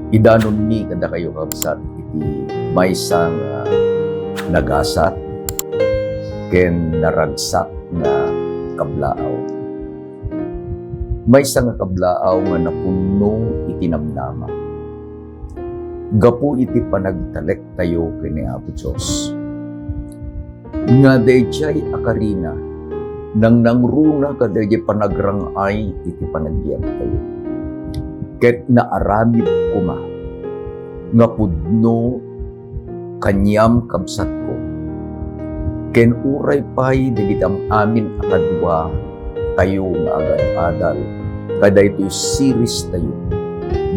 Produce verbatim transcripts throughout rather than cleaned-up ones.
Idanonmi kadakayo, kabsat, iti maysa nga nagasat ken naragsak nga kablaaw. Maysa nga kablaaw nga napunno iti namnama. Gapu iti panagtalektayo ken ni Apo Dios, nga daydiay a karina, nangnangruna kadaydiay panagrang-ay iti panagbiagtayo. Ket naaramid koma nga pudno kaniam, kabsatko, ken uray pay dagiti am-amin a kadua tayo nga agad-adal kadaytoy series tayo,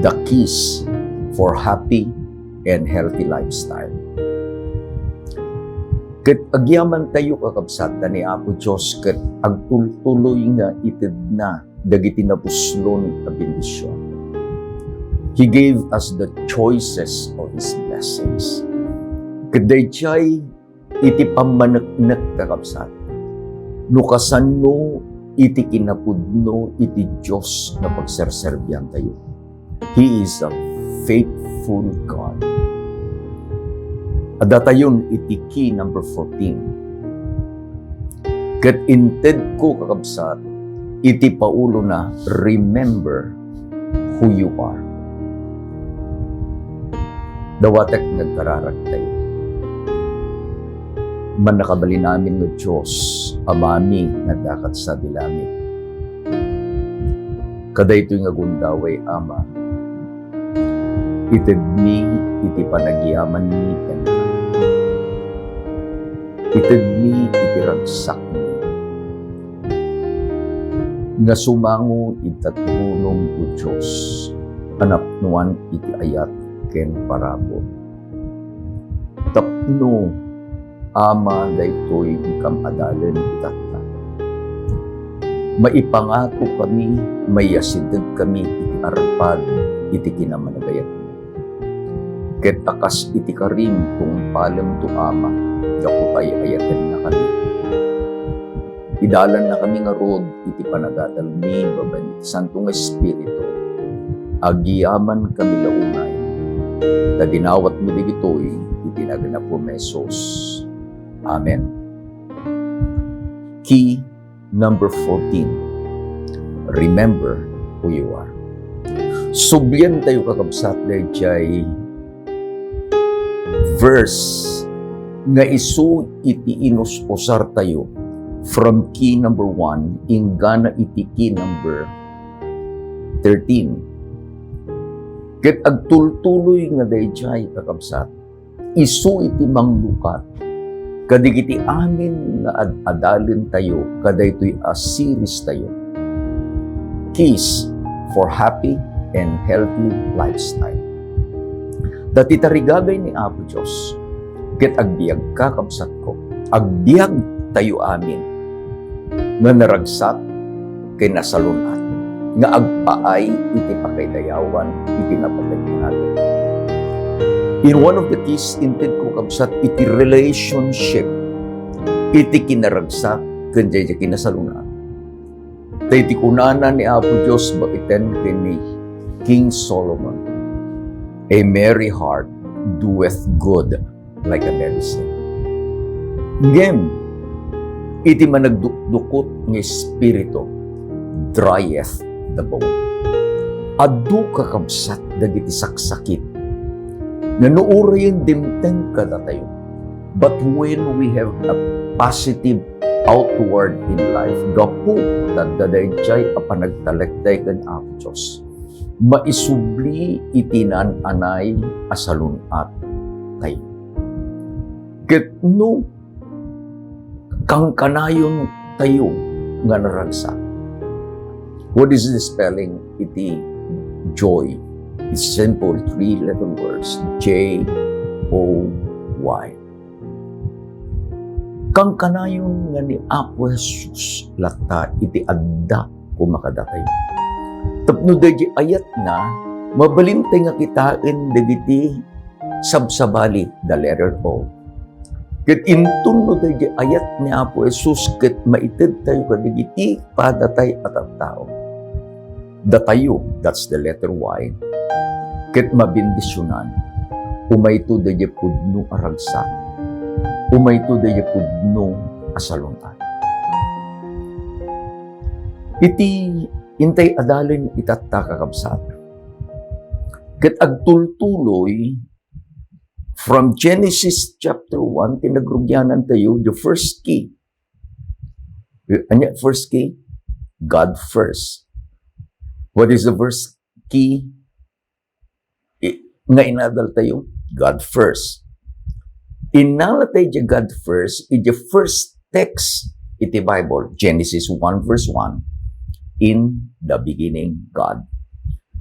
The Keys for Happy and Healthy Lifestyle. Ket agyaman tayo, kakabsat, ta ni Apo Dios ket agtultuloy nga itedna dagiti napuslon a bendision. He gave us the choices of His blessings. Ket daydiay iti pammaneknek, kakabsat, no kasano iti kinapudno iti Dios nga pagserserbiantayo. He is a faithful God. Addatayon iti key number fourteen. Ket intedko, kakabsat, iti paulona, "Remember who you are." Dawatek nga agkararagtayo. Mannakabalin amin nga Dios, Amami nga adda sadi langit. Kadaytoy nga gundaway, Ama, itedmi iti panagyamanmi kenka. Itedmi iti ragsakmi nga sumango iti tattulong, O Dios, a napnoan iti ayat ken parabur. Tapno, Ama, daytoy inkam adalen itatta. Maipangato kami, maiyasideg kami iti arpad iti kinamanagayatmo. Ket a kas iti karim, tungpalemto, Ama, gapu ta ay-ayatenna kami. Idalanna kami ngarud iti panagadalmi babaen iti Santo nga Espiritu. Agyaman kami la unay, ta dinawatmi dagitoy iti nagan ni Apo Jesus. Amen. Key number fourteen. Remember who you are. Sublian tayo, kakabsat, daydiay verse nga isu iti inus-usar tayo from key number one inggana iti key number thirteen. Ket agtultuloy nga daydiay, kakabsat, isu iti manglukat kadagiti amin nga ad-adalen tayo kadaytoy a series tayo, Keys for Happy and Healthy Lifestyle. Ta ti tarigagay ni Apo Dios, ket agbiagka, kabsatko, agbiag tayo amin nga naragsak ken nasalun-at nga agpaay iti pakaidayawan iti napateg nga nateng. In one of the keys, intedko, kabsat, iti relationship iti kinaragsak ken daydiay kinasalun-at. Ta iti kunana ni Apo Dios babaen ken ni King Solomon, "A merry heart doeth good like a medicine." Ngem iti managdukdukot nga espiritu, drieth the bone. Adu, kakabsat, dagiti saksakit nga no urayen dimteng kadatayo. But when we have a positive outward in life, gapu ta adda daydiay a panagtalektayo ken Apo Dios, maisubli iti naan-anay a salun-at tayo. Ket no kankanayon tayo nga naragsak, what is the spelling iti joy? It's simple, three little words, J O Y. Kankanayon nga ni Apo Jesus latta iti adda koma kadatayo. Tapno daydiay ayatna, mabalin tayo nga kitaen dagiti sabsabali, the letter O. Ket inton no daydiay ayat ni Apo Jesus ket maited tayo kadagiti padatay a tattao, datayo, that's the letter Y, ket mabendisionan. Umayto daydiay pudno a ragsak. Umayto daydiay pudno a salun-at. Iti intay adalen itatta, kakabsat, ket agtultuloy from Genesis chapter one, ti nagrugianan tayo, the first key. Ania first key? God first. What is the first key? I-, nga inadal tayo? God first. Innala tayo di God first, iti first text iti Bible, Genesis one verse one, "In the beginning, God."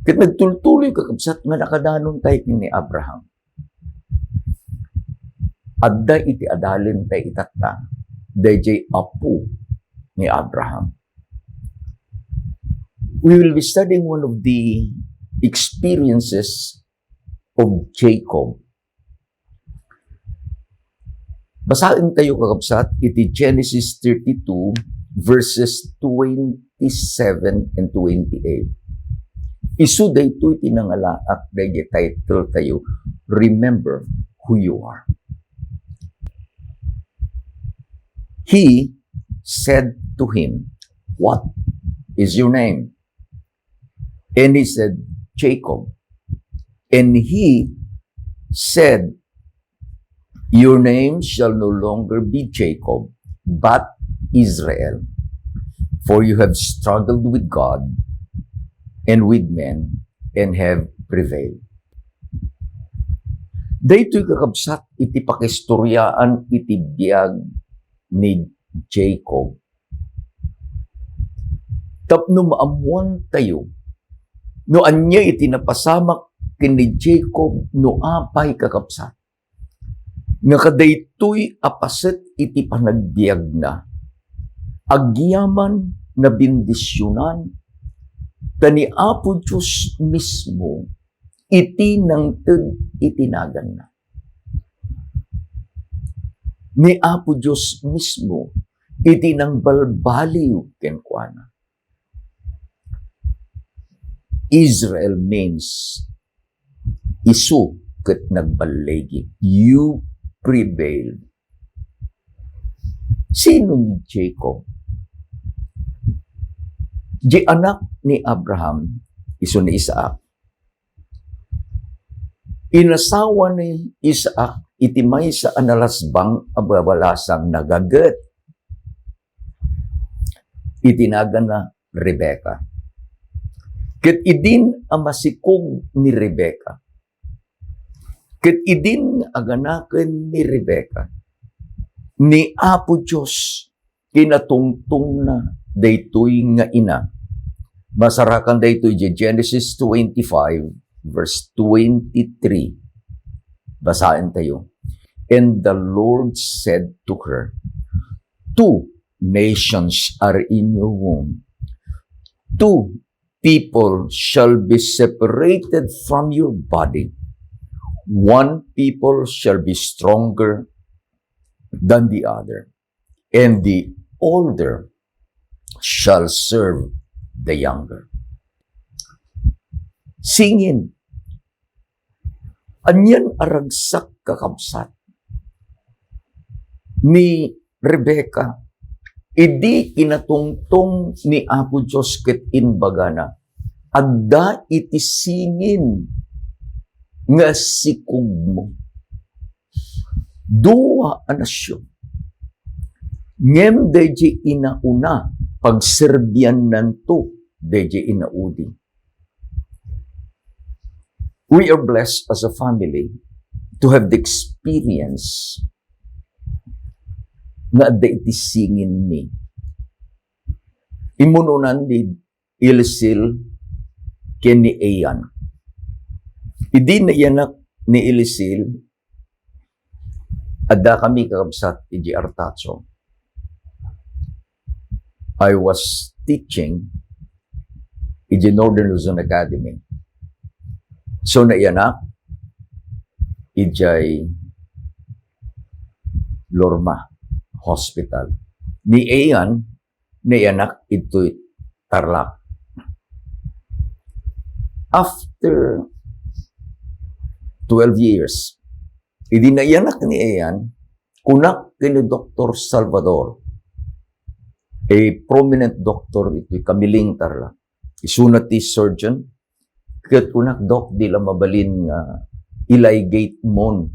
Ket nagtultuloy, kakabsat, nga nakadanon tayo ken ni Abraham. Adda iti adalen tay itatta, dayjay apo ni Abraham. We will be studying one of the experiences of Jacob. Basaen tayo, kakabsat, iti Genesis thirty-two, verses twenty-seven and twenty-eight. Isu daytoy ti nangalaak dayjay title tayo, "Remember Who You Are." He said to him, "What is your name?" And he said, "Jacob." And he said, "Your name shall no longer be Jacob, but Israel, for you have struggled with God and with men and have prevailed." Daytoy, kakabsat, iti pakistoriaan iti biag ni Jacob. Tapno maammuan tayo no ania iti napasamak ken ni Jacob, no apay, kakabsat, nga kadaytoy a paset iti panagbiagna, agyaman nabendisionan ta ni Apo Dios mismo iti nangted iti naganna. Ni Apo Dios mismo iti nangbalbaliw kenkuana. Israel means isu ket nagballigi. You prevailed. Sino ni Jacob? Di anak ni Abraham, isu ni Isaac. Inasawa ni Isaac iti maysa a nalasbang a babalasang nagaget. Iti naganna Rebecca. Ket idin a masikog ni Rebecca, ket idin aganaken ni Rebecca, ni Apo Dios kinatungtongna daytoy nga ina. Masarakan daytoy idiay Genesis twenty-five, verse twenty-three. Basaen tayo. "And the Lord said to her, two nations are in your womb. Two people shall be separated from your body. One people shall be stronger than the other, and the older shall serve the younger." Singin, anian a ragsak, kakabsat, ni Rebecca idi kinatungtong ni Apo Dios ket imbagana, "Adda iti singin nga sikogmo." Dua a nasion. Ngem dayjay inauna, pagserbiannanto dayjay inaudi. We are blessed as a family to have the experience nga adda iti singinmi. Immunonan ni Ilsil ken ni Ian. Idi naiyanak ni Ilsil, adda kami, kakabsat, iti Artacho. I was teaching iti Northern Luzon Academy. So, naiyanak idiay Lorma Hospital. Ni Ian, naiyanak iti Tarlac. After twelve years. Idi naiyanak ni Ian, kunak ken ni Doktor Salvador, a prominent doctor iti Kamiling, Tarlac. Isuna ti surgeon, ket kunak, "Doc, di la mabalin nga i-ligate mon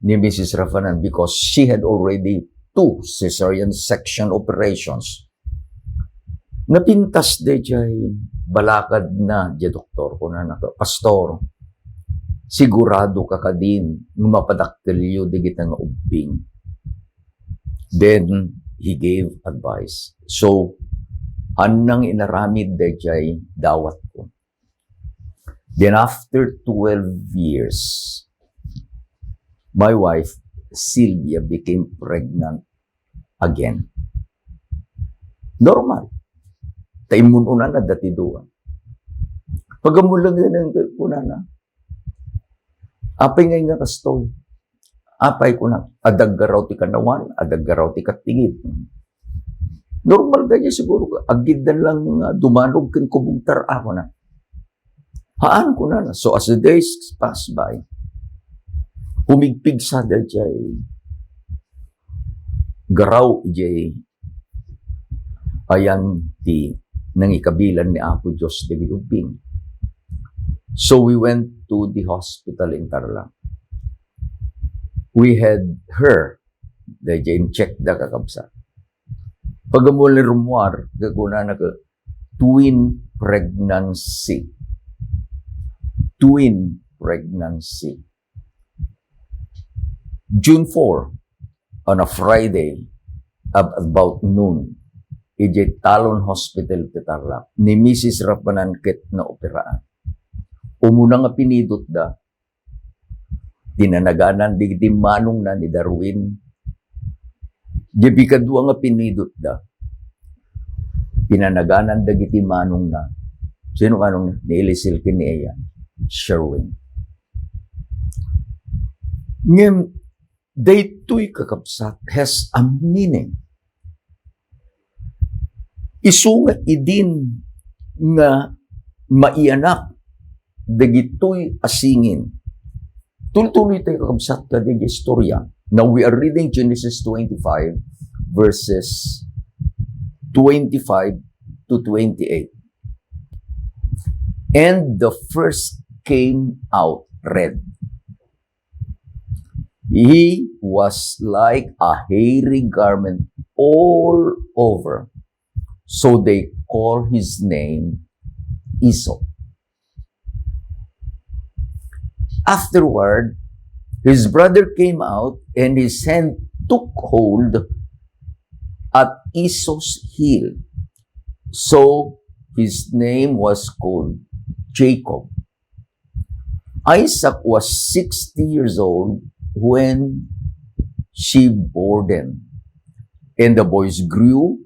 ni Missus Rafanan because she had already two cesarean section operations." Napintas daydiay balakadna, diay doktor, kunana, "Pastor, sigurado ka kadin nga mapadakkelyo dagita nga ubbing?" Then he gave advice. So, annang inaramid daydiay dawatko. Then after twelve years, my wife, Sylvia, became pregnant again. Normal. Ta immun-unana dati dua. Pag-ammo lang yun ang kunana, "Apay ngay nga kastoy?" "Apay," kunak, "adda aggaraw ti kanawan, adda aggaraw ti kattingit." Normal daydiay siguro, agiddan lang nga dumanog ken kubugtar, a, kunak. "Haan," kunana. So as the days pass by, pumigpigsa daydiay garaw idiay ayan ti nangikabilan ni Apo Dios dagiti ubbing. So we went to the hospital in Tarlac. We had her, daydiay in-check da, kakabsat. Pag-ammo lang rummuar, kunana, "Twin pregnancy." Twin pregnancy. June four, on a Friday, ab-, about noon, idiay Talon Hospital ti Tarlac, ni Missus Rafanan ket naoperaan. Umuna nga pinidotda, pinanaganan dagiti manongna ni Darwin. Diay pikadua nga pinidotda, pinanaganan dagiti manongna. Sino manongna? Ni Elisel ken ni Ian. Sherwin. Ngem, daytoy, kakabsat, has a meaning. Isu nga idin nga maiyanak dagitoy a singin. Tultuloy tayo, kakabsat, kadagiti istorya. Now we are reading Genesis twenty-five, verses twenty-five to twenty-eight. "And the first came out red. He was like a hairy garment all over. So they call his name Esau." Afterward, his brother came out, and his hand took hold at Esau's heel. So his name was called Jacob. Isaac was sixty years old when she bore them, and the boys grew,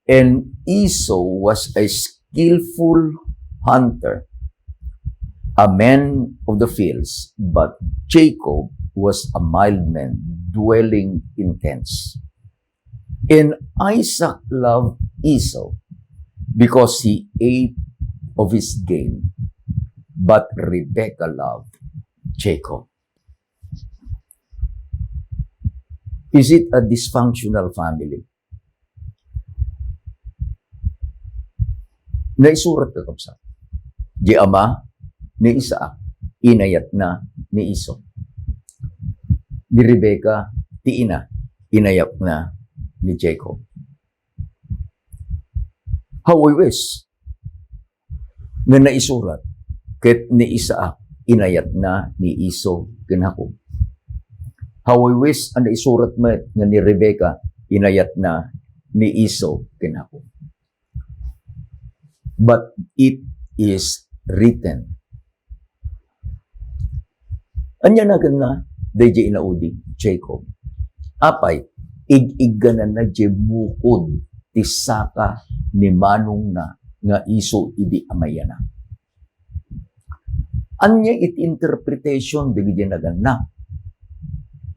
and Esau was a skillful hunter, a man of the fields, but Jacob was a mild man, dwelling in tents. And Isaac loved Esau because he ate of his game, but Rebekah loved Jacob. Is it a dysfunctional family? Naisurat, kakabsat. Diay ama ni Isaac, inayatna ni Esau. Ni Rebekah ti ina, inayatna ni Jacob. How I wish nga naisurat ket ni Isaac, inayatna ni Esau ken Jacob. How I wish a naisurat met nga ni Rebekah, inayatna ni Esau ken Jacob. But it is written. Ania naganna daydiay inaudi, Jacob? Apay, ig-iggananna diay mukod ti saka ni manongna nga Esau idi a maiyanak. Ania iti interpretation dagiti naganna?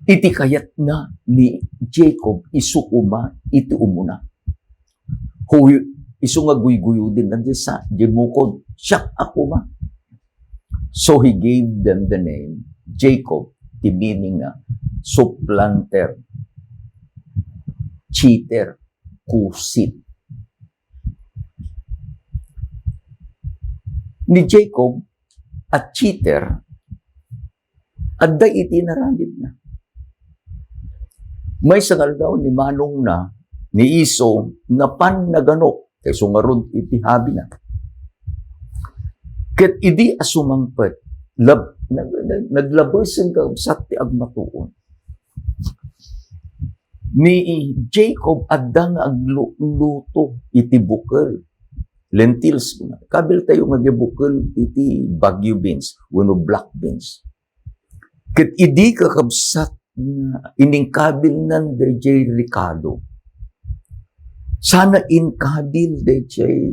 Iti kayatna ni Jacob isu koma iti umuna. Huy, isu nga guyguyodenna diay sa, diay mukod, siak a koma. So he gave them the name Jacob, ti meaning na supplanter, cheater, kusit. Ni Jacob a cheater, adda iti inaramidna. Maysa nga aldaw ni manongna, ni Esau, napan naganok, ta isu ngarud iti habina. Ket idi a sumangpet, lab-, nag-, nag-, naglabesen kakabsat ti agmatuon. Ni Jacob adda nga agluto iti bukel. Lentils, kuna. Kabiltayo nga di bukel iti Baguio beans, wenno black beans. Ket idi kakabsat nga iningkabilnan dayjay rekado, sana inkabil dayjay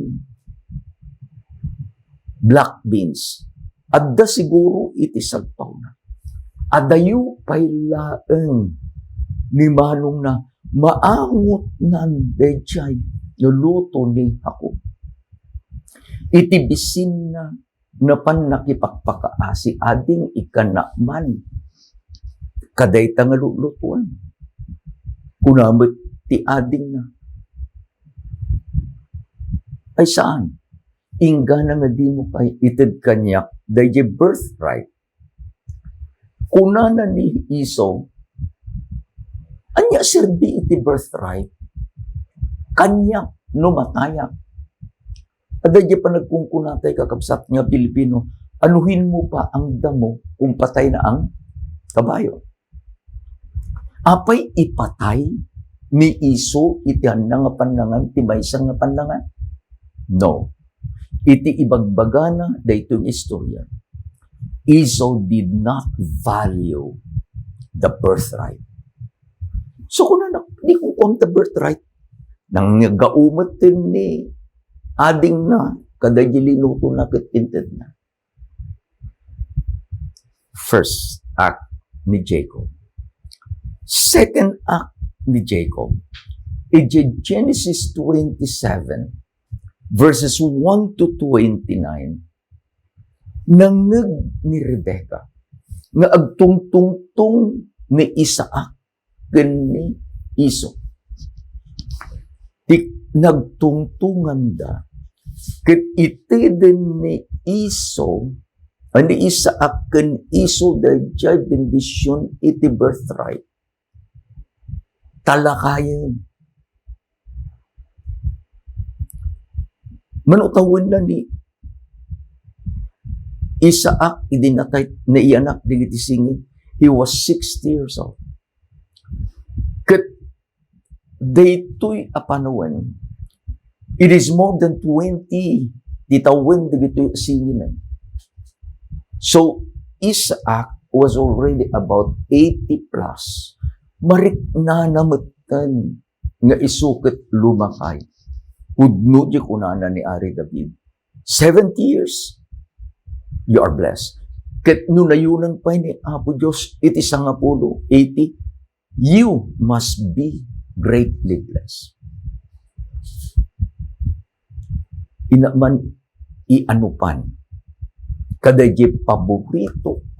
black beans. Adda siguro iti sagpawna. Adayo pay laeng ni manongna maangotnan dayjay nga luto ni Jacob. Iti bisinna, napan nakipakpakaasi ading ikana man kadayta nga lulutuan. Kuna met ti adingna, "Ay saan, inggana nga dimo pay ited kaniak dayjay birthright." Kunana ni Esau, "Ania serbi iti birthright kaniak no matayak?" Adda diay panagkunkunatay, kakabsat, nga Pilipino, "Anuhin mo pa ang damo kung patay na ang kabayo?" Apay ipatay ni Esau iti anna nga pannangan ti maysa nga pannangan? No. Iti ibagbagana daytoy nga istorya, Esau did not value the birthright. So, kunana, "Di ko kuam ta birthright." Nangngeggaw met ni adingna kadaydi linutona ket intedna. First act ni Jacob. Second act ni Jacob. Iti Genesis twenty-seven, verses one to twenty-nine, nangngeg ni Rebecca nga agtungtungtong ni Isaac ken ni Esau. Ti nagtungtonganda, ket iteden ni Esau, a ni Isaac ken Esau daydiay bendision iti birthright. Talakayen. Manutawenna ni Isaac idi natay, naiyanak dagiti singin, he was sixty years old. Ket daytoy a panawen, it is more than twenty ti tawen dagitoy a singinen. So, Isaac was already about eighty plus. Mariknana metten nga isu ket lumakay. Pudno ti kunana ni Ari David, "Seventy years, you are blessed." Ket no nayunan pay ni Apo Dios iti sangapulo, eighty, "You must be greatly blessed." Ina man, ianupan kadaydi paboritok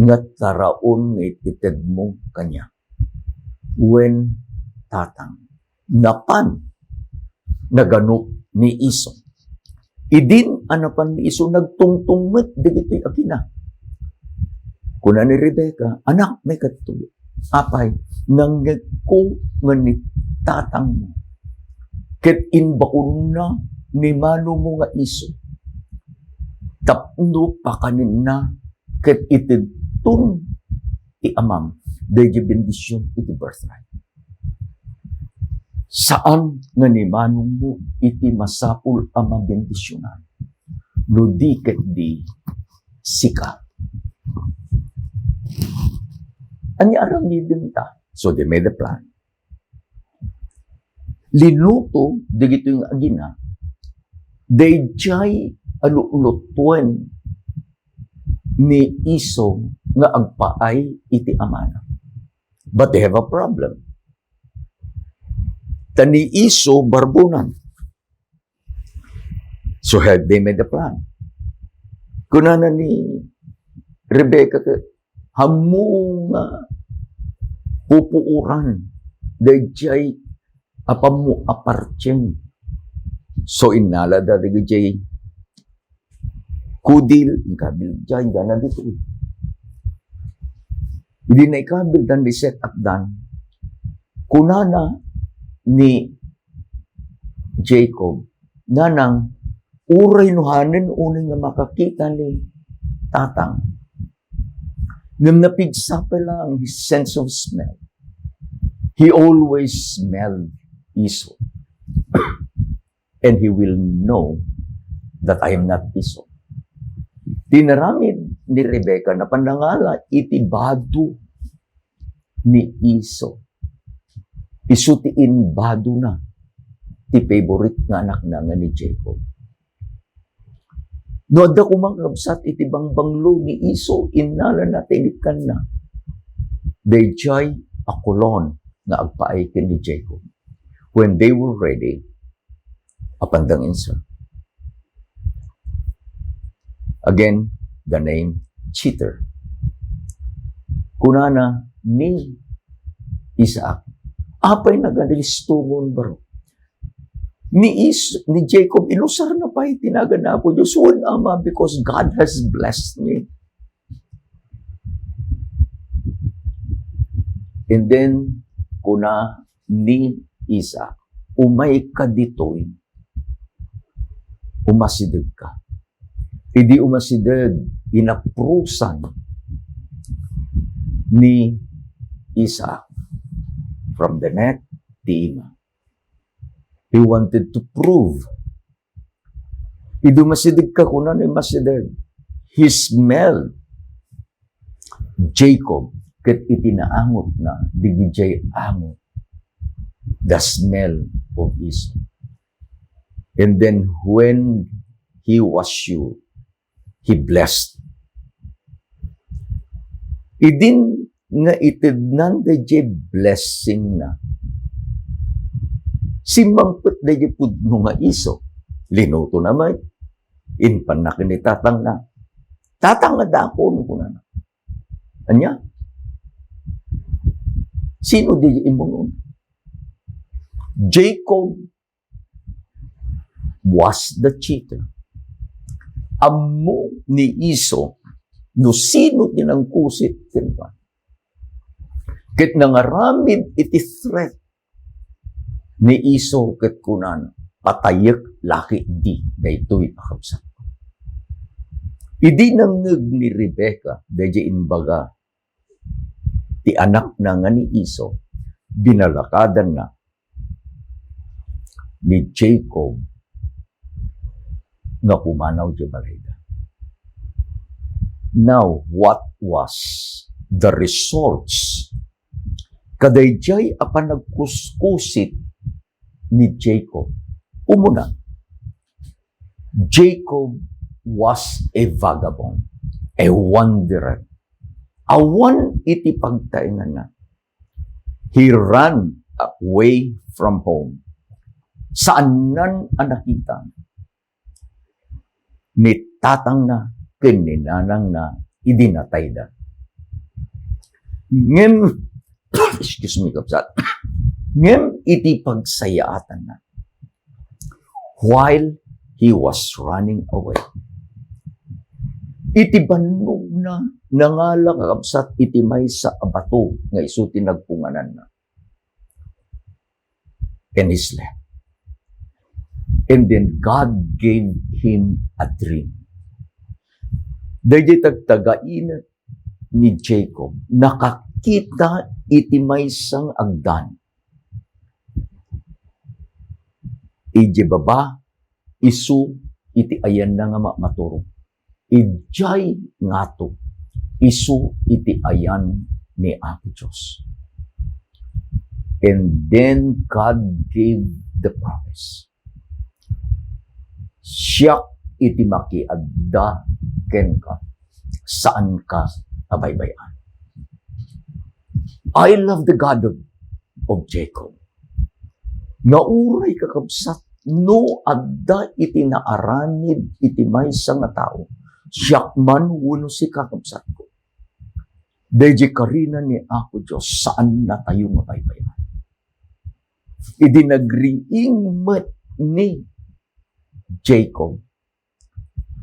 nga taraon nga itedmo kaniak wen tatang. Napan naganok ni Esau. Idin a napan ni Esau, nagtungtong met dagitoy agina. Kuna ni Rebecca, "Anak, maikadtoyo. Apay, nangngegko nga ni tatangmo ket imbaonna ni manomo nga Esau tapno pakanenna ket itedton ti amam daydi bendision iti birthright. Saan nga ni manongmo iti masapul a mabendisionan, no di ketdi sika." Ania aramidenta? So they made a plan. Linuto dagitoy nga agina daydiay a lulutoen ni Esau nga agpaay iti amana. But they have a problem. Ta ni Esau barbunan. So have they made a plan? Kunana ni Rebecca ket, ammo nga pupuoran daydiay apammo a partien. So, innalada dagiti kudil, inkabilda, inggana ditoy. Idi naikabilda, set up dan, kunana ni Jacob, "Nanang, uray no hanen unay nga makakita ni tatang." Ngem napigsa pay lang his sense of smell. He always smelled Esau. And he will know that I am not Esau. Tinaramid ni Rebecca na panangala iti bado ni Esau. Isu ti inbadona ti favorite nga anakna nga ni Jacob. No adda koma, kakabsat, iti bangbanglo ni Esau, innalana ta inikkanna daydiay a kulon nga agpaay ken ni Jacob. When they were ready, apanda nga inserve. Again, the name cheater. Kunana ni Isaac, "Apay nga aglistongon, baro? Ni Is-, ni Jacob, inusarna pay ti nagan Apo Dios. Wen, Ama, because God has blessed me." And then, kuna ni Isaac, "Umayka ditoy, umasidegka." Idi umasideg, inaprusan ni Isaac from the neck ti ima. He wanted to prove. Idi umasidegka, kuna ni umasideg, he smelled Jacob, ket iti naangotna, digidiay angot, the smell of Esau. And then when he was sure, he blessed. Idin nga itednan daydiay blessingna, simmangpet daydiay pudno nga Esau. Linutona met. Impanna ken ni tatangna. "Tatang, addaakon," kunana. Ania? Sino di immuno? Jacob was the cheater. Ammo ni Esau no sino ti nangkusit kenkuana. Ket nangaramid iti threat ni Esau ket kunana, "Patayek la ketdi daytoy a kabsatko." Idi nangngeg ni Rebecca daydiay imbaga ti anakna nga ni Esau, binalakadanna ni Jacob nga pumanaw ti balayda. Now, what was the results kadaydiay a panagkuskusit ni Jacob? Umuna, Jacob was a vagabond, a wanderer. Awan iti pagtaenganna. He ran away from home. Saannan a nakita ni tatangna ken ni nanangna idi natayda. Ngem, excuse me, kabsat. Ngem iti pagsayaatanna, while he was running away, iti bannogna, nangala, kakabsat, iti maysa a bato nga isu ti nagpungananna. And he slept. And then God gave him a dream. Daydiay tagtagainat ni Jacob, nakakita iti maysa nga agdan. Idiay baba, isu iti ayanna nga ma-, maturog. Idiay ngato, isu iti ayan ni Apo Dios. And then God gave the promise. "Siak iti makiadda kenka, saanka a baybay-an." I love the God of, of Jacob. Nga uray, kakabsat, no adda iti naaramid iti maysa nga tao, siak man wenno sika, kabsatko, Daydiay karina ni Apo Dios, saannatayo nga baybay-an. Idi nagriing met ni Jacob,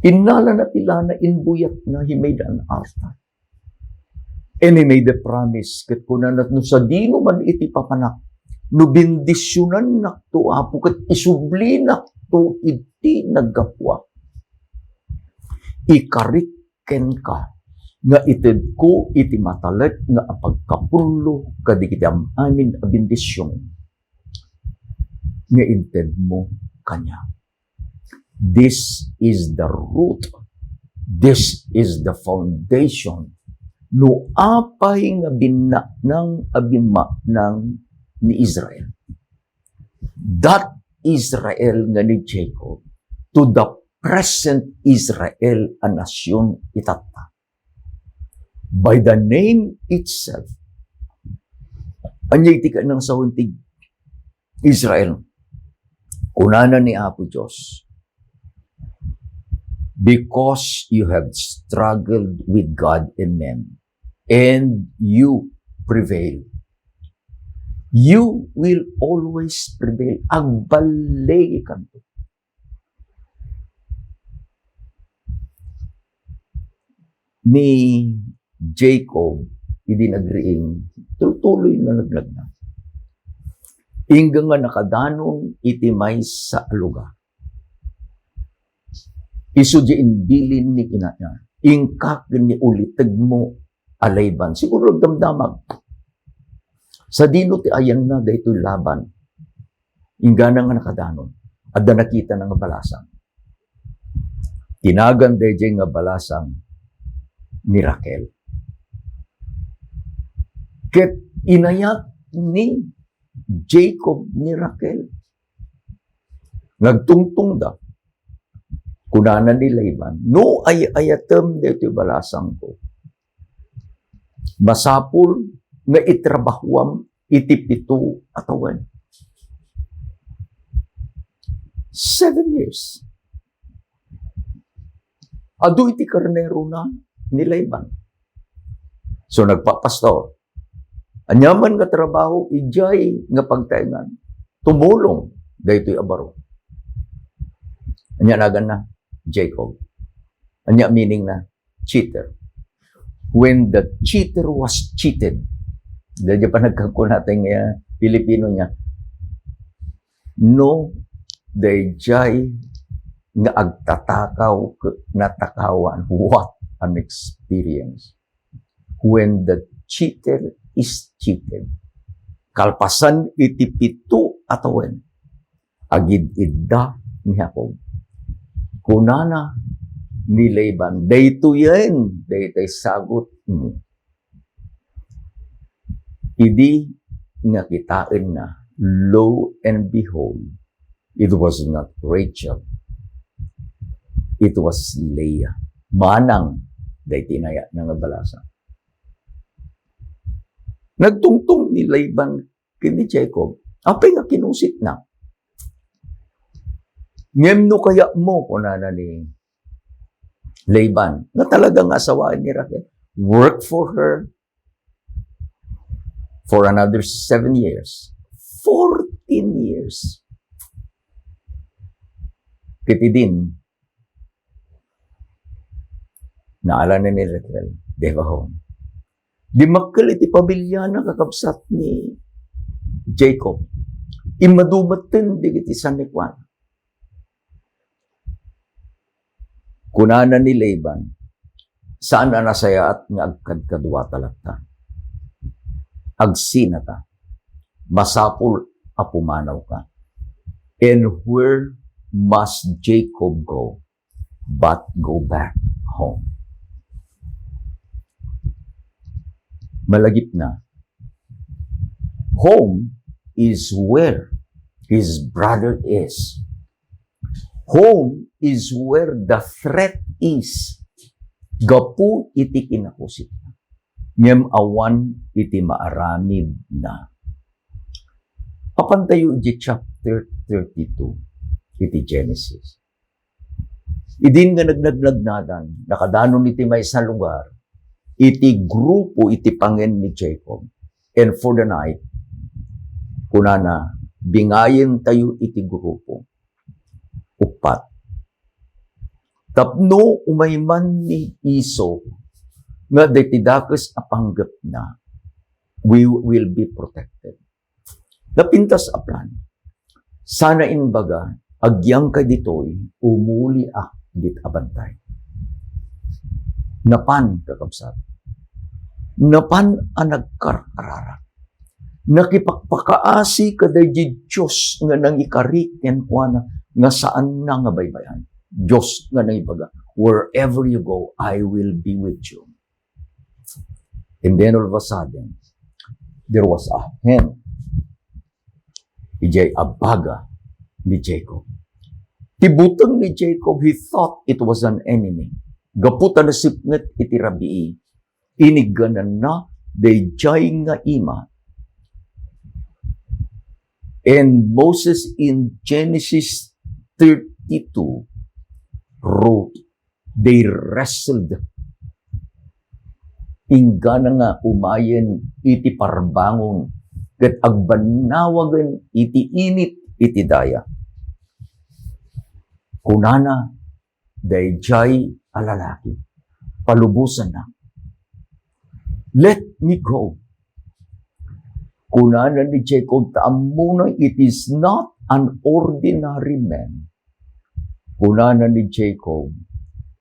innalana ti lana, imbuyatna, he made an altar. And he made a promise, ket kunana, "No sadino man iti papanak, no bendisionannakto, Apo, ket isublinakto iti naggapuak, ikarik kenka nga itedko iti matalek nga apagkapullo kadagiti am-amin a bendision nga intedmo kaniak." This is the root. This is the foundation. No apay nga binnaknang a bimmaknang ni Israel, that Israel nga ni Jacob, to the present Israel a nasyon itatta. By the name itself. Ania iti kaanang sawen ti Israel? Kunana ni Apo Dios, "Because you have struggled with God and men, and you prevail, you will always prevail." Agballigikanto. Ni Jacob, idi nagriing, tuloy-tuloy nga nagnagna. Ingga nga nakadanon iti maysa a lugar. Isu di imbilin ni inana, "Inka ken ni ulitegmo a Laban." Siguro nagdamdamag. Sadino ti ayanna daytoy Laban? Inggana nga nakadanon, adda nakitana nga balasang. Tinagan daydiay nga balasang ni Raquel. Ket inayat ni Jacob ni Raquel. Nagtungtongda. Kunana ni Laban, "No ay-ayatem daytoy balasangko, masapul nga itrabahuam iti pito a tawen." Seven years. Adu iti karnerona ni Laban. So, nagpapastor. Ania man nga trabaho, idiay nga pagtaengan, tumulong daytoy a baro. Ania naganna? Jacob. Ania meaning na? Cheater. When the cheater was cheated, daydiay panagkakuna tayo nga Pilipino niya, no, daydiay nga agtatakaw, natakawan. What an experience when the cheater is cheated. Kalpasan iti pito a tawen, agid-idda ni Jacob. Kunana ni Laban, "Daytoyen, daytoy sagutmo." Idi nga kitaenna, lo and behold, it was not Rachel. It was Leah. Manang daytoy inayatna nga balasang. Nagtungtong ni Laban ken ni Jacob, apay nga kinusitna. "Ngem no kayatmo," kunana ni Laban, nga talaga nga asawaen ni Raquel, "work for her for another seven years." Fourteen years. Ket idin, naalanan ni Raquel, they were home. Dimmakkel iti pamilyana, kakabsat ni Jacob. Immadu metten dagiti sanikuana. Kunana ni Laban, "Saan a nasayaat nga agkadkaduata latta. Agsinata. Masapul a pumanawka. And where must Jacob go but go back home?" Malagipna, home is where his brother is. Home is where the threat is. Gapu iti kinakusitna. Ngem awan iti maaramidna. Apantayo iti chapter thirty-two iti Genesis. Idin nga nagnagnagan, nakadanon iti maysa lugar, iti grupo iti pangen ni Jacob. And for the night, kunana, "Bingayentayo iti grupo." Uppat. Tapno umay man ni Esau nga daytoy dakes a panggepna, we will be protected. Napintas a plan. Sana imbaga, "Agyangkay ditoy, umuliak dit a bantay." Napan, kakabsat. Napan a nagkarkararag. Nakipakpakaasi kadaydi Dios nga nangikari kenkuana nga saanna nga baybay-an. Dios nga nangibaga, "Wherever you go, I will be with you." And then all of a sudden, there was a hand idiay abaga ni Jacob. Ti buteng ni Jacob, he thought it was an enemy. Gapu ta nasipnget iti rabii, iniggananna daydiay nga ima. And Moses in Genesis thirty-two wrote, they wrestled. Inggana nga umayen iti parbangon ket agbannawagen iti init iti daya. Kunana daydiay a lalaki, palubosanna, "Let me go." Kunana ni Jacob, ta ammona, it is not an ordinary man. Kunana ni Jacob,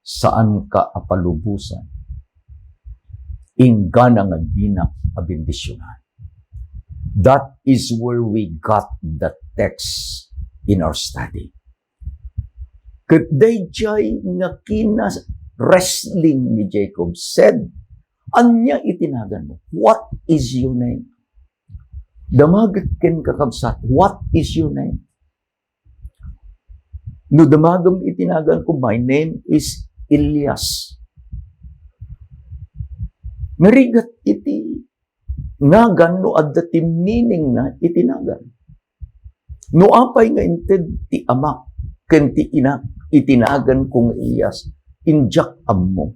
"Saanka a palubosan. Inggana nga dinak a bendisionan." That is where we got the text in our study. Ket daydiay nga kina-wrestling ni Jacob said, "Ania iti naganmo? What is your name?" Damagek ken, kakabsat, "What is your name?" No damagem iti naganko, "My name is Elias." Narigat iti nagan no adda ti meaning na iti nagan. No apay nga inted ti amak ken ti inak iti naganko nga Elias, indiak ammo.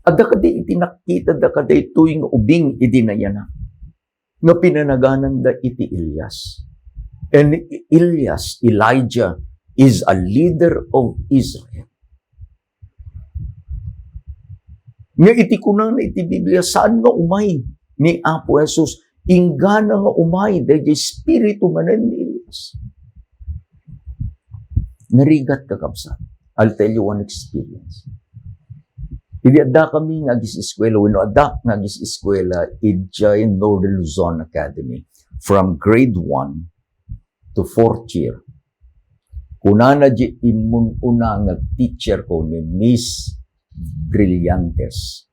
Adda kadi iti nakkitada kadaytoy nga ubing idi nayanak nga pinanagananda iti Elias? And Elias, Elijah, is a leader of Israel. Nga iti kunana iti Biblia, saan nga umay ni Apo Jesus, inggana nga umay daydi espiritu manen ni Elias. Narigat, kakabsat. I'll tell you one experience. Idi adda kami nga agis-eskwela, wenno adda nga agis-eskwela idiay Northern Luzon Academy from grade one to fourth year. Kunana di immun-una nga teacher ko ni Miss Brillantes.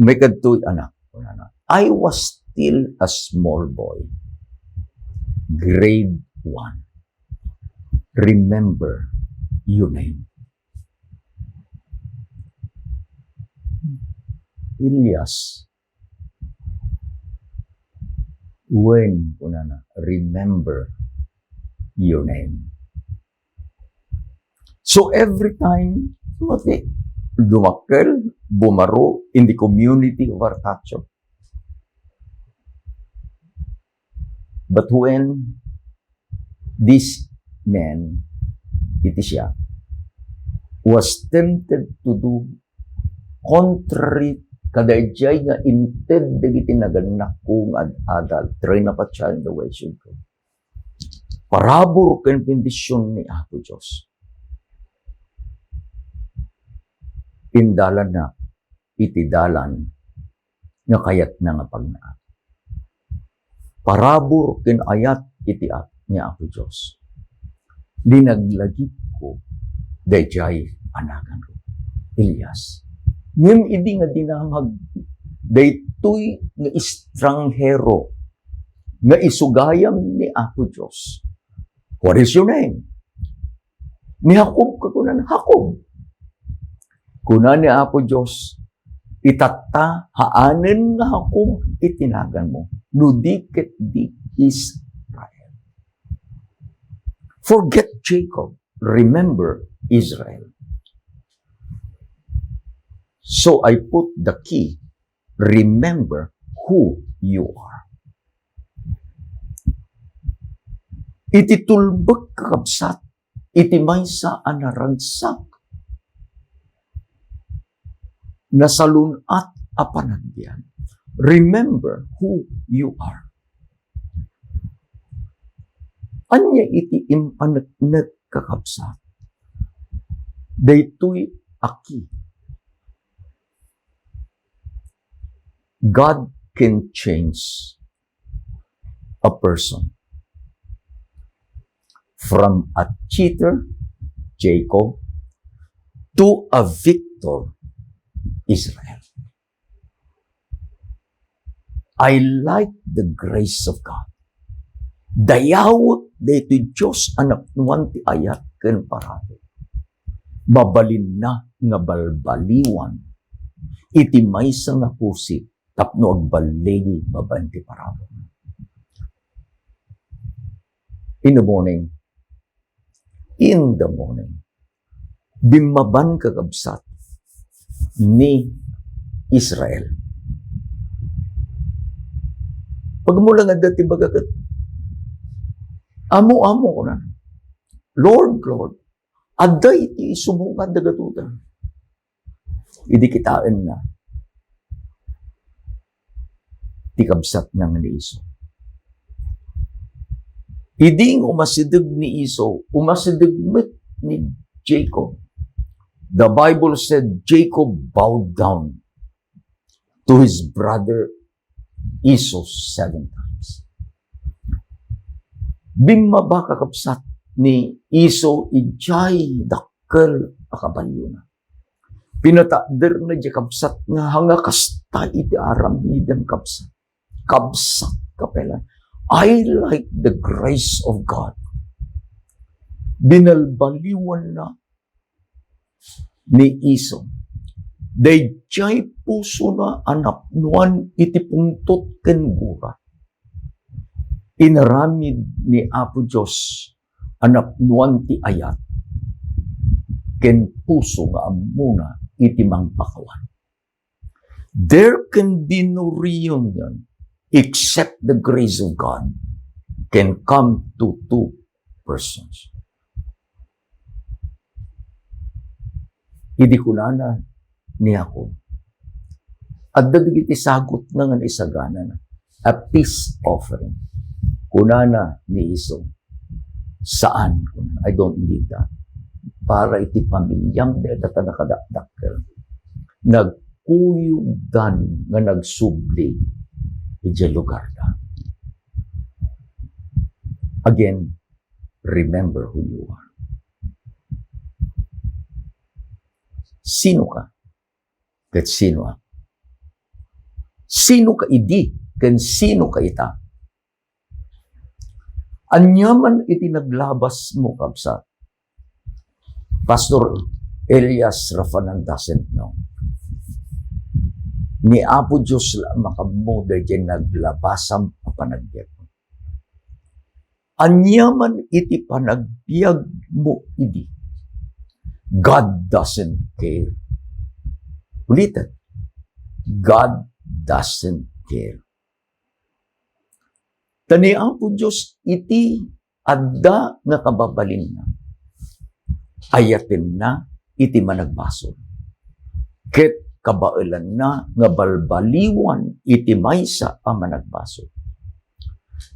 Umay kadtoy, anak, kunana, "I was still a small boy. Grade one. Remember your name." Elias, when, kunana, "Remember your name." So every time, mati, dumakkel, bumaro in the community of Artacho. But when this man, iti siak, was tempted to do contrary kadaydiay nga inted dagiti nagannakko nga ad-adal, train up a child in the way he should go. Parabur ken bendision ni Apo Dios. Indalanna iti dalan nga kayatna nga pagnaak. Parabur ken ayat iti at ni Apo Dios. Linaglagipko daydiay a naganko, Elias. Ngem idi nga dinamag daytoy nga estranghero nga isu gayam ni Apo Dios, "What is your name?" "Ni Jacob," kakunan, "Jacob." Kuna ni Apo Dios, "Itatta, haanen nga Jacob iti naganmo, no di ket di Israel. Forget Jacob, remember Israel." So I put the key, "Remember who you are." Iti tulbek, kakabsat, iti maysa a naragsak, nasalun-at a panagbiag. Remember who you are. Ania iti impaneknek, kakabsat? Daytoy a key. God can change a person from a cheater, Jacob, to a victor, Israel. I like the grace of God. Dayawet daytoy Dios a napnuan ti ayat ken parabur. Mabalinna nga balbaliwan iti maysa nga pusit tapno agballigi babaen ti parabur. In the morning, in the morning, bimmaban, kakabsat, ni Israel. Pagmula nga dati baga ket, "Amo, amo," kuna, "Lord, Lord, adda iti sumungan dagatoy." Idi kitaenna ti kabsatna nga ni Esau. Idi nga umasideg ni Esau, umasideg met ni Jacob. The Bible said Jacob bowed down to his brother Esau seven times. Bimmaba, kakabsat, ni Esau idiay dakkel a kabalyona. Pinatakderna diay kabsat nga, "Ania kasta iti aramidem, kabsat?" Kabsat, kapelan. I like the grace of God. Binalbaliwanna ni Esau daydiay pusona a napnuan iti pungtot ken gura. Inaramid ni Apo Dios a napnuan ti ayat ken puso nga ammona iti mangpakawan. There can be no reunion except the grace of God can come to two persons. Idi kunana ni Jacob, adda dagiti sagot nga, nga naisaganana, a peace offering. Kunana ni Esau, "Saan," kuna, "I don't need that. Para iti pamiliam, dayta ta nakadakdakkel." Nagkuyogdan nga nagsubli idiay lugarda. Again, remember who you are. Sino ka? Ket sino ako? Sino ka idi ken sino ka ita? Ania man iti naglabasmo, kabsat? Pastor Elias Rafanan doesn't know. Ni Apo Dios la makammo daydiay naglabasam a panagbiag. Ania man iti panagbiagmo idi, God doesn't care. Ulitek, God doesn't care. Ta ni Apo Dios iti adda nga kababalinna, ayatenna iti managbasol, ket kabaelanna nga balbaliwan iti maysa a managbasol.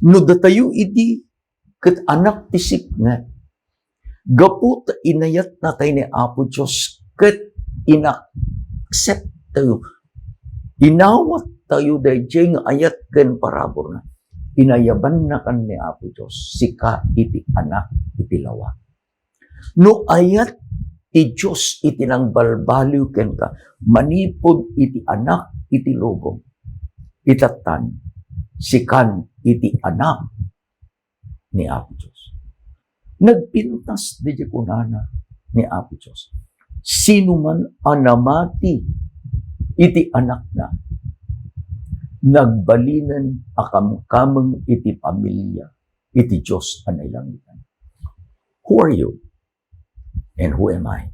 No datayo idi ket anak ti sipnget, gapu ta inayatnatayo ni Apo Dios ket inaccept tayo, inawat tayo daydiay nga ayat ken paraburna. Inayabannakan ni Apo Dios, sika iti anak iti lawag. No ayat ti Dios iti nangbalbaliw kenka manipud iti anak iti lubong, itattan, sikan iti anak ni Apo Dios. Nagpintas daydiay kunana ni Apo Dios, "Sino man a namati iti anakna, nagbalinen a kamkameng iti pamilia iti Dios a nailangitan." Who are you? And who am I?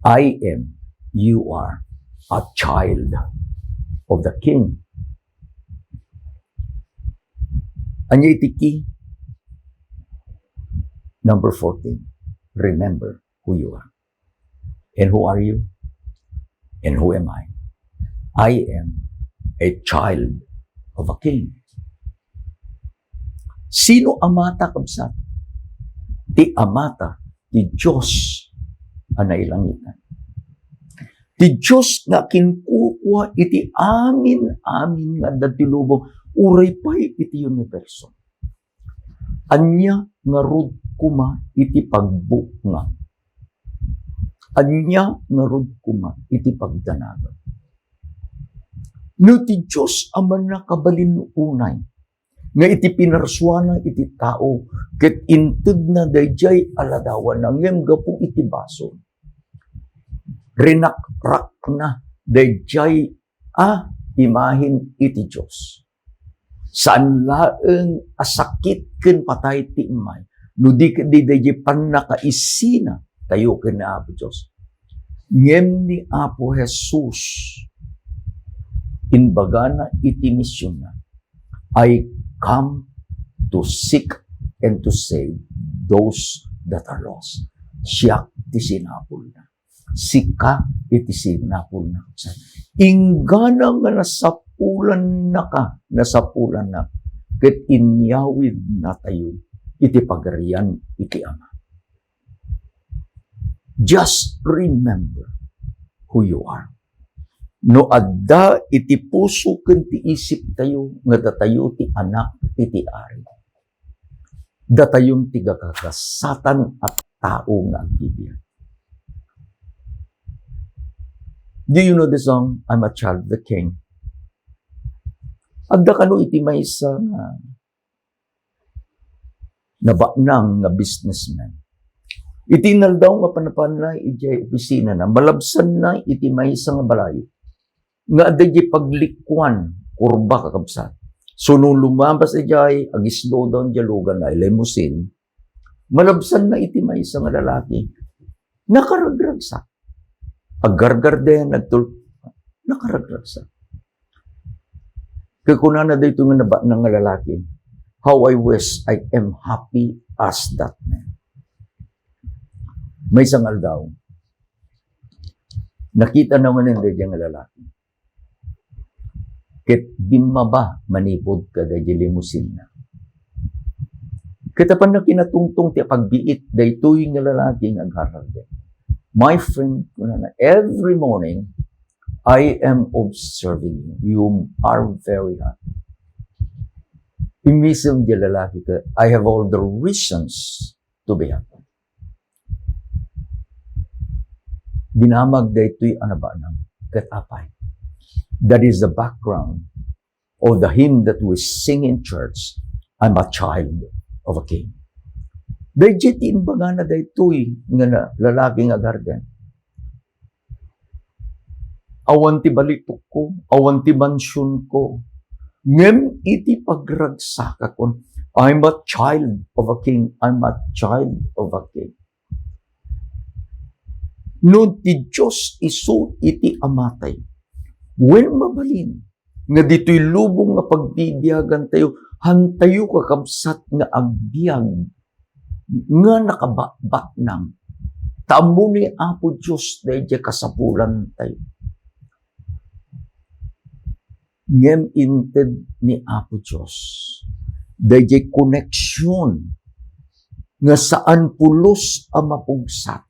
I am you are a child of the King. Ania iti key? Number fourteen, remember who you are. And who are you? And who am I? I am a child of a king. Sino amata, kabsat? Ti amata, ti Dios a nailangitan. Ti Dios nga kinkukua iti amin-amin nga adda ti lubong, uray pay iti universo. Ania ngarud koma iti pagbuknga? Ania ngarud koma iti pagdanagam? No ti Dios a mannakabalin unay, nga iti pinarsuana iti tao, ket intedna daydiay a ladawanna, ngem gapu iti basol, rinakrakna daydiay a imahen iti Dios. Saan laeng a sakit ken patay ti immay, no di ket daydiay pannakaisina tayo ken ni Apo Dios. Ngem ni Apo Jesus, imbagana iti misionna, "I come to seek and to save those that are lost." Siak ti sinapulna. Sika iti sinapulna. Inggana nga nasapulannaka, nasapulannak, ket inyawidnatayo iti Pagarian iti Ama. Just remember who you are. No adda iti puso ken ti isiptayo nga datayo ti anak iti Ari, datayon ti gagagasatan a tao nga agbibiag. Do you know the song, "I'm a Child of the King"? Adda kano iti maysa nga nabaknang nga businessman. Iti inaldaw nga panapanna idiay opisinana, malabsanna iti maysa nga balay nga adda idiay paglikuan, kurba, kakabsat. So, no lumabas idiay, agislow down diay lugan na, limousine, malabsanna iti maysa nga lalaki. Nakaragragsak. Aggargarden, nagtul-, nakaragragsak. Ket kunana daytoy nga nabaknang nga lalaki, "How I wish I am happy as that man." Maysa nga aldaw, nakitana manen daydiay nga lalaki. Ket bimmaba manipud kadaydiay limousine-na. Ket apanna kinatungtong ti pagbiit daytoy nga lalaki nga agharharden. "My friend," kunana, "every morning, I am observing you. You are very happy." Immisem diay lalaki ket, "I have all the reasons to be happy." Dinamag daytoy a nabaknang ket apay. That is the background of the hymn that we sing in church, "I'm a child of a king." Daydiay ti imbagana daytoy nga na-, lalaki nga agharden. Awan ti balitokko, awan ti mansionko. Ngem iti pagragsakakon, "I'm a child of a king, I'm a child of a king." No ti Dios isu iti amatay, wen mabalin nga ditoy lubong nga pagbibiagantayo, hantayo, kakabsat, nga agbiag nga nakabakbaknang. Ta ammo ni Apo Dios daydiay kasapulantayo. Ngem inted ni Apo Dios daydiay koneksion nga saan pulos a mapugsat,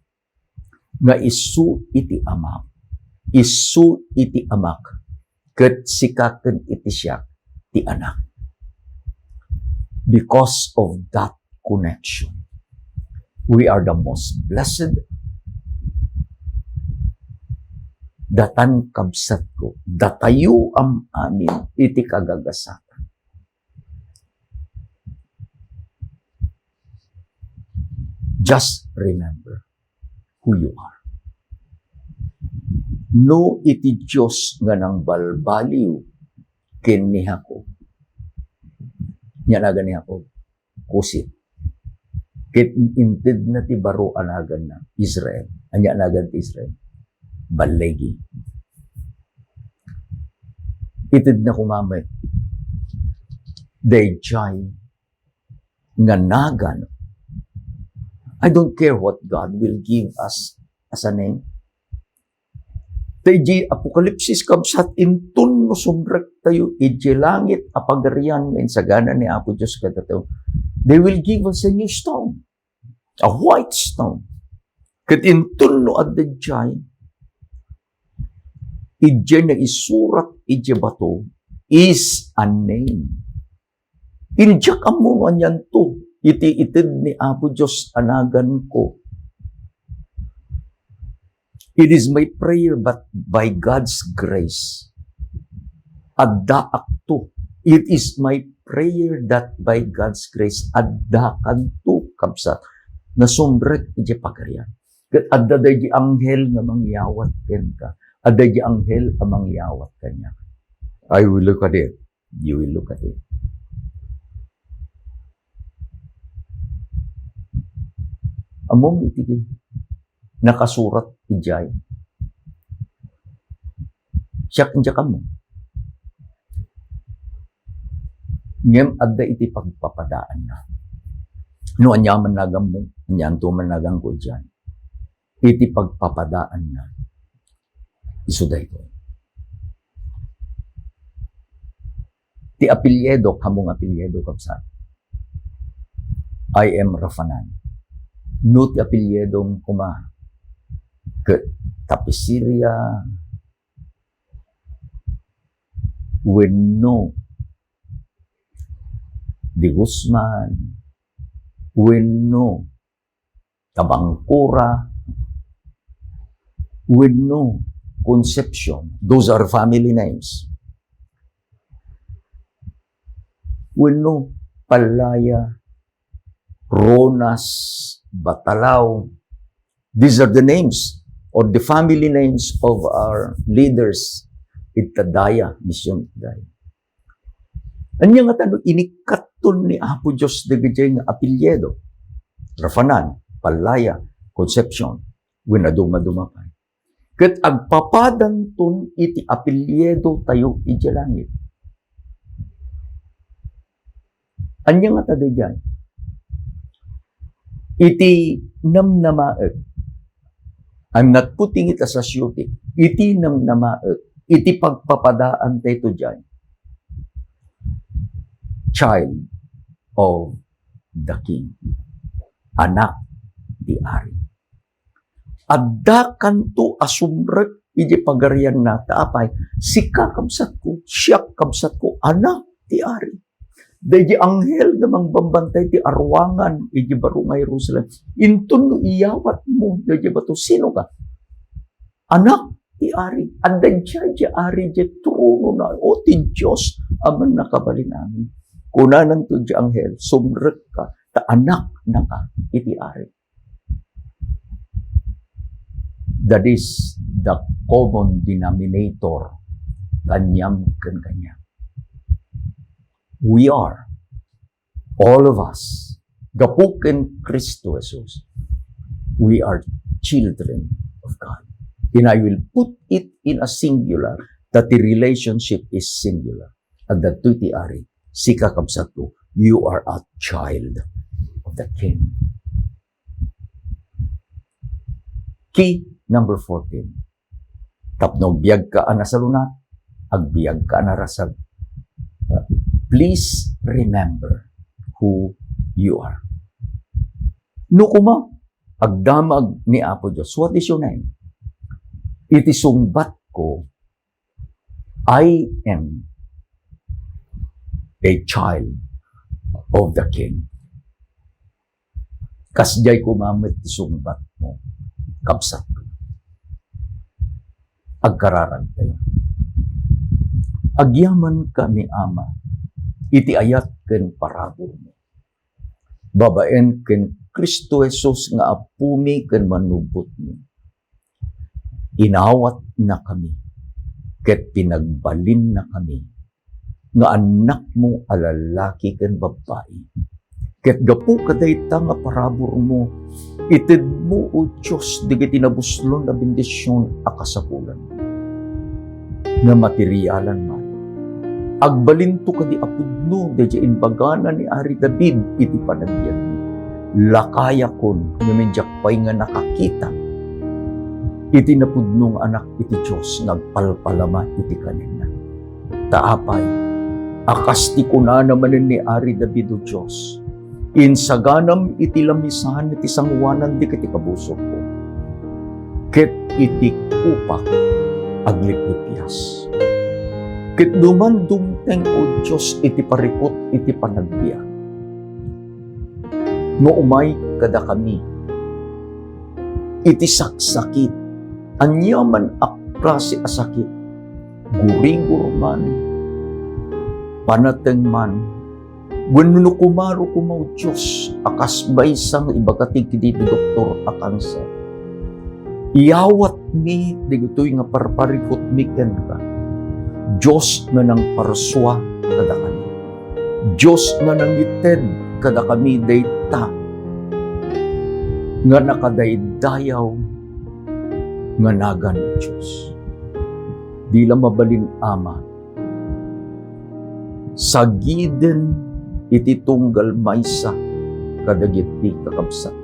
nga isu iti Ama, isu iti Amak, ket sika ken iti siak ti Anak. Because of that connection, we are the most blessed. Datan, kabsatko, datayo am-amin iti kagagasatan. Just remember who you are. No iti Dios nga nangbalbaliw ken ni Jacob. Ania nagan ni Jacob? Kusit. Ket intedna ti baro a naganna, Israel. Ania nagan ti Israel? Balligi. Itedna koma met daydiay nga nagan. I don't care what God will give us as a name. Ta idiay Apokalipsis, kabsat, inton no sumrektayo idiay langit a pagarian nga insagana ni Apo Dios kadatayo, they will give us a new stone, a white stone. Ket inton no adda idiay, idiay naisurat idiay bato is a name. Diak ammo no anianto iti ited ni Apo Dios a naganko. It is my prayer, but by God's grace, addaakto. It is my prayer that by God's grace, addakanto, kabsat, nga sumrek idiay pagarian. Ket adda daydi anghel nga mangyawat kenka. Adda daydi anghel a mangyawat kaniak. I will look at it. You will look at it. Ammom iti nakasurat idiay. Siak, diak ammo. Ngem adda iti pagpapadaanna. No ania man naganmo, anianto man naganko idiay. Iti pagpapadaanna, isu daytoy. Ti apelyido, ammom nga apelyido, kabsat. I am Rafanan. No ti apelyidom koma ket Tapiseria wenno De Guzman wenno Tabangcora wenno Concepcion. Those are family names. Wenno Pallaya, Ronas, Batalao. These are the names or the family names of our leaders ita daya, Mission Daya. Ania ngata no inikkaton ni Apo Dios dagiti nga apelyido? Rafanan, Pallaya, Concepcion, wenno dumaduma pay. Ket agpapadanton iti apelyidotayo idiay langit. Ania ngata daydiay? Iti namnamaek. I'm not putting it as a shooting. Iti namnamaek, iti pagpapadaan daytoy diay. Child of the King. Anak ti Ari. Addakanto a sumrek iti pagarianna, ta apay, sika, kabsatko, siak, kabsatko, anak ti Ari. Daydi anghel nga mangbambantay ti aruangan iti baro nga Jerusalem. Inton no iyawatmo daydi bato, sino ka? Anak ti Ari. Adda diay Ari iti tronona, o ti Dios a Mannakabalin-amin. Kunananto diay anghel, sumrekka, ta anaknaka iti Ari. That is the common denominator kaniam ken kaniak. We are, all of us, gapu ken Cristo Jesus, we are children of God. And I will put it in a singular, that the relationship is singular. Adda ti Ari, sika, kabsatko, you are a child of the King. Key number fourteen. Tapno agbiagka a nasalunat, agbiagka a narasag. Please remember who you are. No koma, agdamag ni Apo Dios, "What is your name?" Iti sungbatko, "I am a child of the King." Kasdiay koma met ti sungbatmo, kabsat. Agkararagtayo. Agyamanka, Ama, iti ayat ken paraburmo. Babaen ken Cristo Jesus nga Apomi ken Manubbotmi, inawatnakami ket pinagbalinnakami nga annakmo a lallaki ken babbai. Ket gapu kadayta nga paraburmo, Itedmo, O Dios, dagiti nabuslon a bendision a kasapulan nga materialan man. Agbalinto kadi a pudno daydiay imbagana ni Ari David iti panagbiagmi. Lakayakon ngem diak pay nga nakakita iti napudno nga Anak iti Dios nga agpalpalama iti kanenna. Ta apay, a kas ti kunana manen ni Ari David, O Dios, insaganam iti lamisan iti sangoanan dagiti kabusor ko, ket iti kupak agliplipias. Ket no man dumteng, O Dios, iti parikut iti panagbiag, no umay kadakami iti saksakit, aniaman a klase a sakit, gurigor man, panateng man, wenno no kumaro koma, O Dios, a kas maysa nga ibaga ti iti doktor a kanser. Iyawatmi dagitoy nga parparikutmi kenka, Dios nga nangparsua kadakami, Dios nga nangited kadakami dayta nga nakadaydayaw nga nagan, Dios. Di la mabalin, Ama, sagiden iti tunggal maysa kadagiti kakabsat.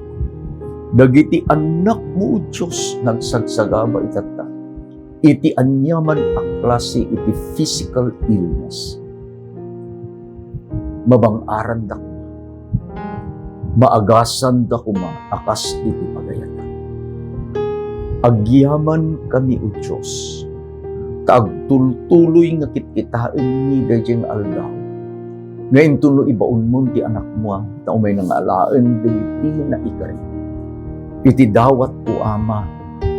Dagiti annakmo, O Dios, nagsagsagaba itatta iti aniaman a klase iti physical illness. Mabang-aranda koma. Maagasanda koma a kas iti pagayatak. Agyamankami, O Dios, ta agtultuloy nga kitkitaenmi daydiay nga aldaw nga inton no ibaonmon ti Anakmo, ta umayna nga alaen dagiti naikari. Iti dawatko, Ama,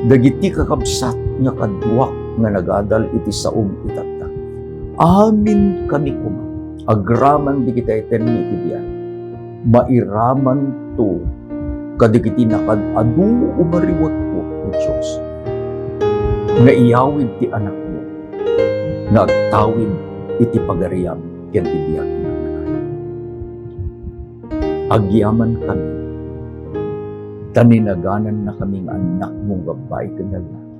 dagiti kakabsat nga kaduak nga nagadal iti saom itatta. Aminkami koma, agraman dagiti aytenmi iti biag. Mairamanto kadagiti nakaad-adu a mariwekko, O Dios, nga iyawid ti Anakmo nga agtawid iti pagariam ken ti biag. Agyamankami, ta ninaganannakami nga annakmo nga babbai ken lalaki.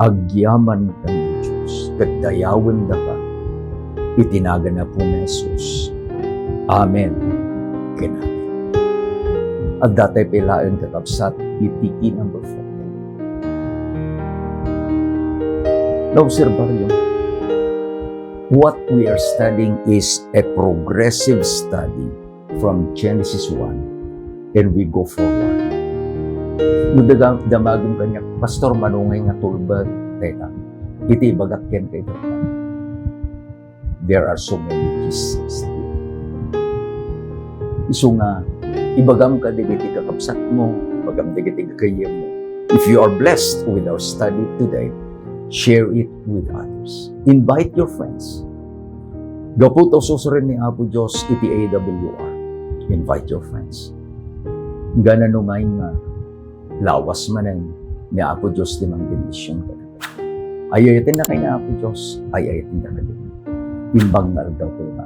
Agyamankami, O Dios, ket dayawendaka iti nagan Apo nga Jesus. Amen ken amen. Adda tay pay laeng, kakabsat, iti key number four. Naobserbaryo, what we are studying is a progressive study from Genesis one, and we go forward. No daga-, damagem kaniak, "Pastor, mano ngay nga tulbed?" Teka, iti ibagak kenka itatta, there are so many keys still. Isu nga, ibagam kadagiti kakabsatmo, ibagam dagiti gagayyemmo. If you are blessed with our study today, share it with others. Invite your friends. Gapu ta usuren ni Apo Dios iti A W R. Invite your friends. Ngana no may nga lawas manen ni Apo Dios ti mangbendision kadakayo. Ay-ayatennakay ni Apo Dios, ay-ayatennakay. Imbag nga aldaw kayo nga